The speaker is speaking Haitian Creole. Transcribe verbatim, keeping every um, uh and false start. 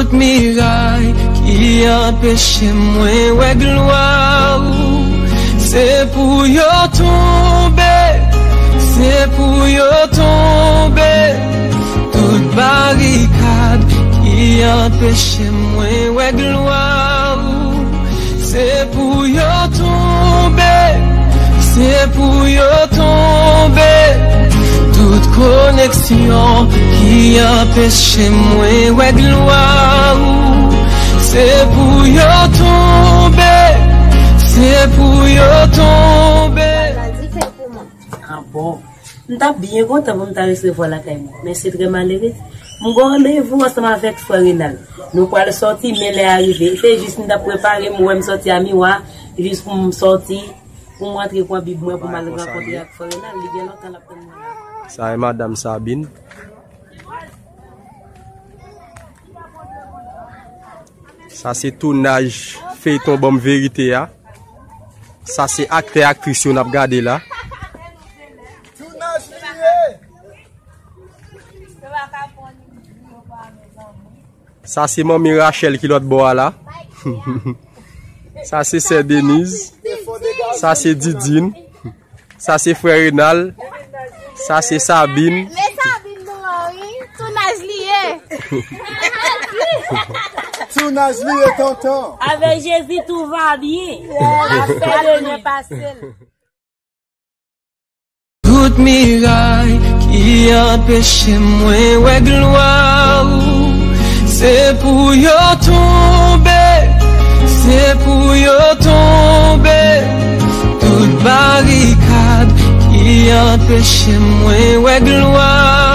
Tout miray ki anpeche mwen wè glwa ou, se pou yo tonbe, se pou yo tonbe. Tout barikad ki anpeche mwen wè glwa ou, se pou yo tonbe, se pou yo tonbe. Tout koneksyon ki anpeche mwen wè glwa ou, se pou yo tonbe, se pou yo tonbe. Ah bon. M t ap byen kontan pou m ta resevwa lakay mwen, men se trè malere. M gen randevou ansanm avèk frè Renal. Nou pral sòti, men lè a rive. Se jis m t ap prepare m, ou wè m sòti a miwa, jis pou m sòti, pou m rantre pran bib mwen, pou m al rankontre ak frè Renal. Li gen lontan l ap tann mwen la. Sa e madanm Sabine. Sa se tounaj feyton Banm Verite a. Sa se aktè, aktris yo n ap gade la. Tounaj li ye. Sa se manmi Rachel ki lòt bò a la. Sa se sè Denise. Sa se Didine. Sa se frè Renal. Sa se Sabine. Men Sabine nou an wi. Tounaj li ye. Tounaj li ye, tonton. Avec Jésus, tout va bien. La fè de mwen pase l. Tout miray ki anpeche mwen wè glwa ou, se pou yo tonbe, se pou yo tonbe. Tout barikad ki anpeche mwen wè glwa